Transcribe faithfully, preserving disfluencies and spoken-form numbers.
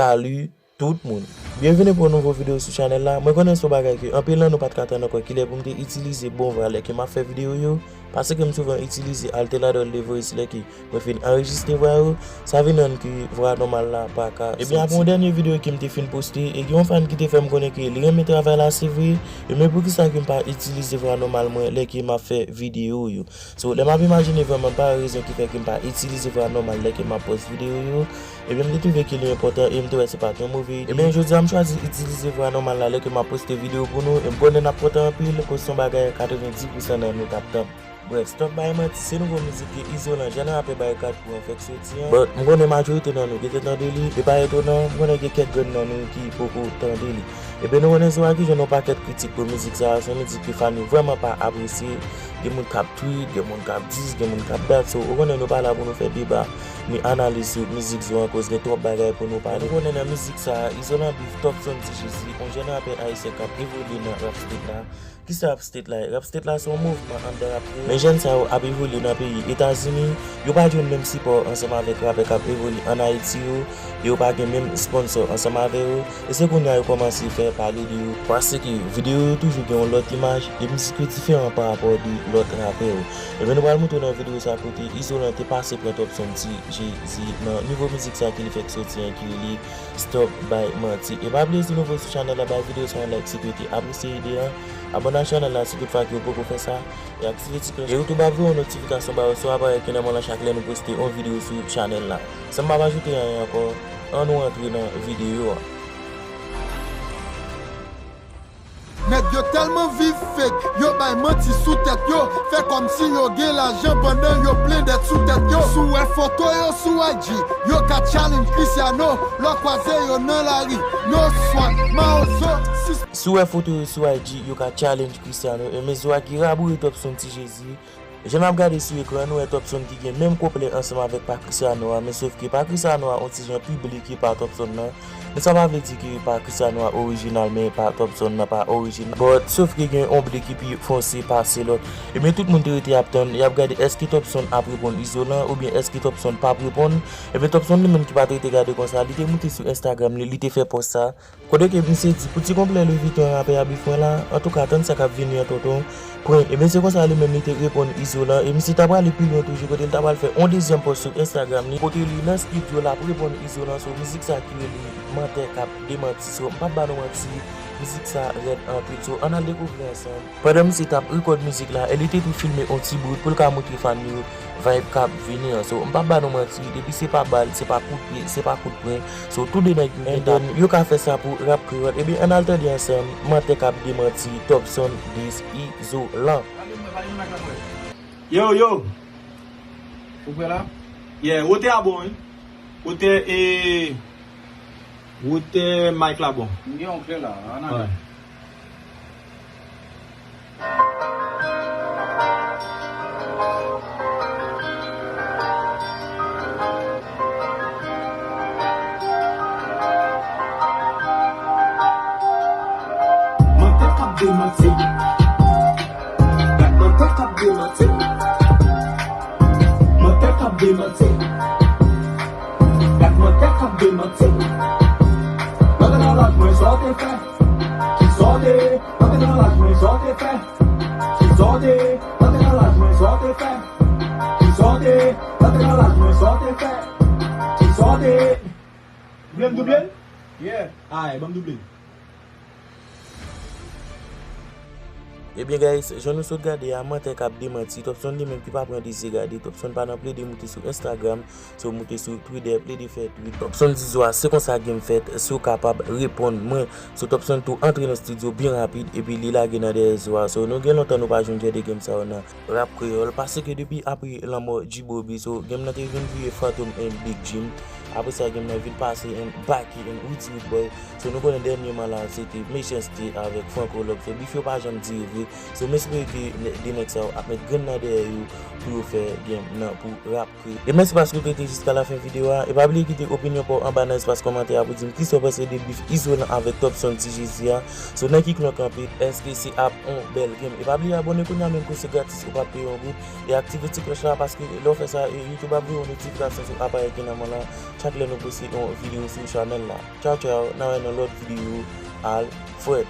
Salut tout moun. Byenvini pou yon nouvo videyo sou chanèl la. Mwen konnen se yon bagay ke anpil nan nou pa t ka tann ankò kilè pou m te itilize bon vwa lè ke m ap fè videyo yo, paske m souvan itilize Alter Ladder Voice lè ke mwen fin anrejistre vwa yo, sa vin rann ke vwa nòmal la pa ka soti. Ebyen, apre yon dènye videyo ke m te fin poste, e gen yon fan ki te fè m konnen ke li renmen travay la, se vre, e men poukisa ke m pa itilize vwa nòmal mwen lè ke m ap fè videyo yo. So, lè m ap imajine vwa m, m pa wè rezon ki fè ke m pa itilize vwa nòmal lè ke m ap pòs videyo yo, ebyen, m te twouve ke li enpòtan e m te wè se pa t yon move ide. Ebyen, jodi a, m chwazi itilize vwa nòmal la lè ke m ap poste videyo pou nou, e m konnen n ap kontan anpil, koz se yon bagay katrevenndis pousan nan nou t ap tann. Brèf, Stop Bay Manti, se nouvo mizik ke Izolan, jèn rapè Barikad Crew an, fèk soti an. But, m konnen majorite nan nou gentan tande li, e pa etonan, m konnen gen kèk grenn nan nou ki poko tande li. Ebyen, nou konnen se yon ki jwenn yon pakèt kritik pou mizik sa a, se yon mizik ke fan yo vrèman pa apresye. Gen moun k ap tweet, gen moun k ap dis, gen moun k ap dat, so, ou konnen nou pa la pou nou fè deba, ni analiz sou mizik Zo an, koz gen twòp bagay pou nou pale. Nou konnen nan mizik sa a, Izolan beef Topson T J Z, yon jèn rapè ayisyen k ap evolye nan rap state la. Kisa rap state la ye? Rap state la se yon mouvman anndan rap kreyòl. Men jèn sa yo ap evolye nan peyi Etazini, yo pa jwenn menm sipò ansanm avèk rapè k ap evolye ann Ayiti yo, e yo pa gen menm sponsò ansanm avè yo, e se kounye a yo kòmanse fè pale de yo. Paske videyo yo toujou gen yon lòt imaj, e mizik yo diferan pa rapò de lòt rapè yo. Ebyen, nou pral montre nan videyo sa kote Izolan te pase pran Topson T J Z nan nouvo mizik sa ke li fèk soti an ki rele Stop Bay Manti. E pa bliye, si nou nouvo sou chanèl la, bay videyo sa yon like si ke w te apresye ide an. Abòne ak chanèl la si toutfwa ke w poko fè sa. E aktive ti klòch. E YouTube ap voye yon notifikasyon ba ou sou aparèy ki nan men w lan chak lè nou poste yon videyo sou chanèl la. San m pa ajoute anyen ankò, ann nou antre nan videyo a. Nèg yo tèlman viv fake, yo bay manti sou tèt yo, fè kòmsi yo gen lajan pandan yo plen dèt sou tèt yo. Si w wè foto yo sou I G, yo ka challenge Cristiano, lè w kwaze yo nan lari. No Swag, Mawozo, sis. Si w wè foto yo sou I G, yo ka challenge Cristiano, e men Zo a ki raboure Topson T J Z. Jan n ap gade sou ekran, nou wè Topson ki gen menm konplè ansanm avèk pa Cristiano a, men sof ke pa Cristiano a on ti jan pi ble ke pa Topson nan. Men sa pa vle di ke pa Cristiano a orijinal, men pa Topson nan pa orijinal. But, sof ke gen on ble ki pi fonse pase lòt. Ebyen, tout moun te rete ap tann, y ap gade èske Topson ap reponn Izolan, oubyen èske Topson p ap reponn. Ebyen, Topson li menm ki pa t rete gade konsa, li te moute sou Instagram li, li te fè pòs sa. Kote ke misye di, pou ti konplè Louis Vuitton rapè a beef mwen la, antouka, tann sa k ap vini an tonton. Pwen. Ebyen, se konsa li menm li te reponn Izolan, e misye ta prale pi lwen toujou, kote li ta pral fè on dezyèm pòs sou Instagram li, kote li nan estidyo l ap reponn Izolan sou mizik sa ki rele Mantè k ap demanti. So, m p ap ba nou manti, mizik sa rèd anpil. So, ann al dekouvri ansanm. Pandan misye t ap rekòd mizik la, e li te tou filme on ti bout pou l ka montre fan yo vibe k ap vini an. So, m p ap ba nou manti, depi se pa bal, se pa kout pye, se pa kout pwen. So, tou de nèg yo gentan, yo ka fè sa pou rap kreyòl. Ebyen, ann al tande ansanm, Mantè k ap demanti, Topson dis Izolan. Yo, yo! Ou prè la? Yeah, wotè a bon, wi. Wotè, e, wotè mic la bon. M gen yon kle la, ann ale. Alright. Mantè k ap demanti. Gad mantè k ap demanti. Mantè k ap demanti. Gad mantè k ap demanti. Mantè nan laj mwen, sa w te fè? Ki sa w te? Mantè nan laj mwen, sa w te fè? Ki sa w te? Mantè nan laj mwen, sa w te fè? Ki sa w te? Mantè nan laj mwen, sa w te fè? Ki sa w te? Double m, double m? Yeah. Ay, ban m double. Ebyen, guys, jan nou sot gade a, mantè k ap demanti. Topson li menm ki pa pran dezi gade. Topson pa nan plede moute sou Instagram, so moute sou Twitter, plede fè tweet. Topson di Zo a, se konsa game fèt, si w kapab, reponn mwen. So, Topson tou antre nan estidyo byen rapid, epi li lage nan dèyè Zo a. So, nou gen lontan nou pa jwenn jan de game sa yo nan rap kreyòl, paske depi apre lanmò G-Bobby, so, game nan te vin vire Fantom and Big Jim. Apre sa, game nan vin pase and Baky and Witty Witboy. So, nou konnen dènyèman la, se te Mechanste avèk Franco Love. So, beef yo pa janm dire vre. So, m espere ke nè-, de nèg sa yo ap met grenn nan dèyè yo pou yo fè game nan pou rap kreyòl. E mèsi paske w te rete jiska lafen videyo a. E pa bliye kite opinyon pa w anba nan espas kòmantè a pou di m kisa w panse de beef Izolan avèk Topson T J Z a. So, nan ki kan w kanpe, èske se ap on bèl game? E pa bliye abòne kounye a menm ke se gratis, ou p ap peye yon goud. E aktive ti klòch la, paske lè w fè sa, e, YouTube ap voye yon notifikasyon sou aparèy ki nan men w lan. chak lè nou poste yon videyo sou chanèl la. Tchaw tchaw, n a wè nan lòt videyo. Alfred.